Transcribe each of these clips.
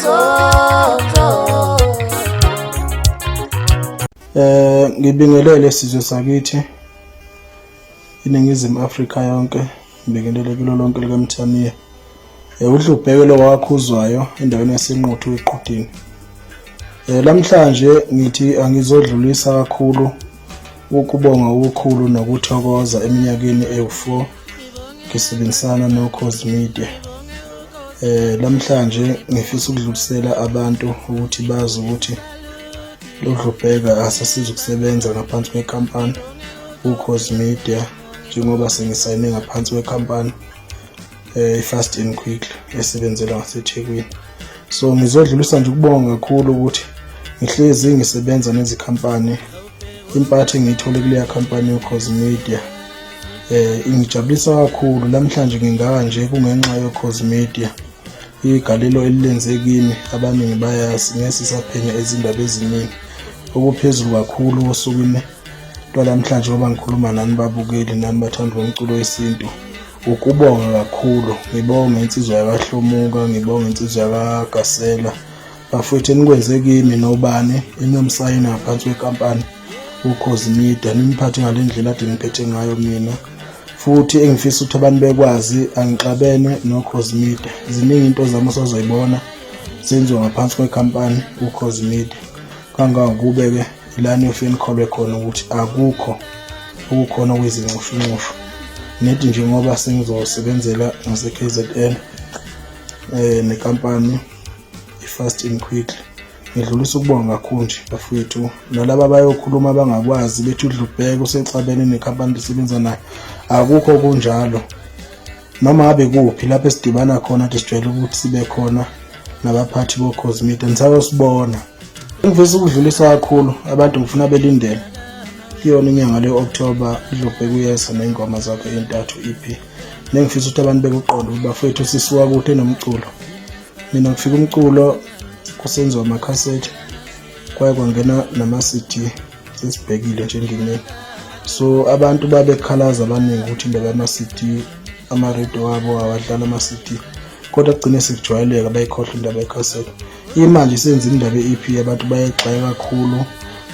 Nzonzo. Ngibingelele sizwe sakithi iNingizimu Afrika yonke, ngibingelele kulo lonke likaMthaniya. Udlubheke lo wakhuzwayo endaweni yaseNquthu eQhudini. Lamhlanje ngithi angizodlulisa kakhulu ukubonga okukhulu nokuthokoza eminyakeni ewu-4 ngisebenzisana noKhozi Media. Lamhlanje ngifisa ukudlulisela abantu ukuthi bazi ukuthi loDlubheka asasiza ukusebenza ngaphansi kwekhampani uKhozi Media, njengoba sengisayine ngaphansi kwekhampani i-Fast and Quickly esebenzela ngaseThekwini. So ngizodlulisa nje ukubonga kakhulu ukuthi ngihlezi ngisebenza nezikhampani, impatho engiyithole kuleya khampani yoKhozi Media ingijabulisa kakhulu. Namhlanje ngingaka nje kungenxa yoKhozi Media, igalelo elilenze kimi abaningi bayazi, ngeke sisaphenya izindaba eziningi. Okuphezulu kakhulu osukwini lwalamhlanje, ngoba ngikhuluma nani babukeli nani bathandi bomculo wesintu, ukubonga kakhulu. Ngibonge insizwa yakaHlomuka, ngibonge insizwa yakaGasela, bafowethu enikwenze kimi nobani enomsayina ngaphansi kwekampani uKhozi Media, nimphathe ngale ndlela ade niphethe ngayo mina. Futhi engifisa ukuthi abantu bekwazi, angixabene noKhozi Media, ziningi into zami osazoyibona zenziwa ngaphansi kwekhampani uKhozi Media, kangangokube-ke ilani yofike nikholwe khona ukuthi akukho okukhona okuyizinxushunxushu. Nethi njengoba sengizosebenzela ngase-KZN nenkampani i-Fast and Quickly, ngidlulisa ukubonga kakhulu nje bafowethu, nalaba abayokhuluma abangakwazi bethi uDlubheke usexabene nekhampani esebenza nayo, akukho kunjalo. Noma ngabe kuphi lapho esidibana khona, athi sijwayele ukuthi sibe khona nabaphathi boKhozi Media, nisayosibona. Ngifisa ukudlulisa kakhulu abantu, ngifuna belindele kuyona inyanga le October, uDlubheke uyeza ney'ngoma zakhe ey'ntathu EP. Nengifisa ukuthi abantu bekuqonde ukuthi bafowethu sisuka kude nomculo. Mina ngifika umculo kusenziwa amakhasethi, kwaye kwangena nama-CD, sesibhekile nje endimeni. So abantu babekhalaza abaningi ukuthi indaba yama-CD, amaredio wabo awadlala ama-CD, kodwa kugcine sekujwayeleka, bayikhohlwa indaba yekhasethi. Imanje senza indaba ye-EP, abantu bayegxeka kakhulu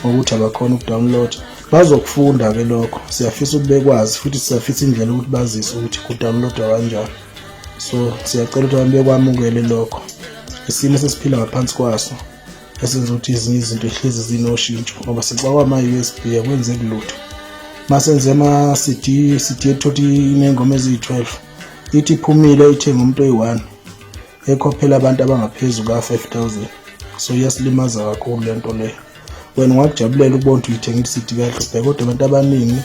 ngokuthi abakhona ukudownload. Bazokufunda-ke lokho, siyafisa ukuthi bekwazi, futhi siyafisa indlela ukuthi bazise ukuthi kudownloadwa kanjani. So siyacela ukuthi abantu bekwamukele lokho, isimo sesiphila ngaphansi kwaso esenza ukuthi ezinye izinto ihlezi zinoshintsho, ngoba sixakwa ama-USB akwenzeki lutho. Masenze ama-CD, CD ethothi iney'ngoma eziyi-12, ithi iphumile ithenga umuntu oyi-1 ekhokhela abantu abangaphezu ka-5000. So iyasilimaza kakhulu le nto leyo. Wena ungakujabulela ukubona ukuthi uyithenga i-CD kaDlubheke, kodwa abantu abaningi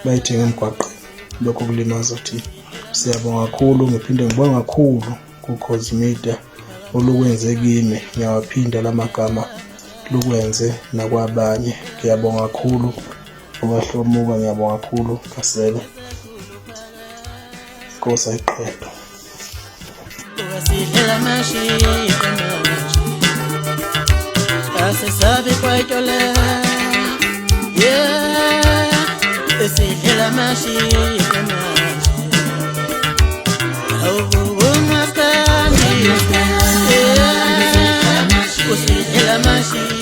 bayithenga emgwaqeni, lokho kulimaza thina. Siyabonga kakhulu, ngiphinde ngibonge kakhulu kuKhozi Media olukwenze kimi, ngiyawaphinda lamagama, lukwenze nakwabanye. Ngiyabonga kakhulu okaHlomuka, ngiyabonga kakhulu Gasela, Inkosi ayiqedwa. Sidlela amashisa manje, asisabi kwayitole, yeah, sidlela amashisa manje, awumaskandi, yeah, usidlela amashisa.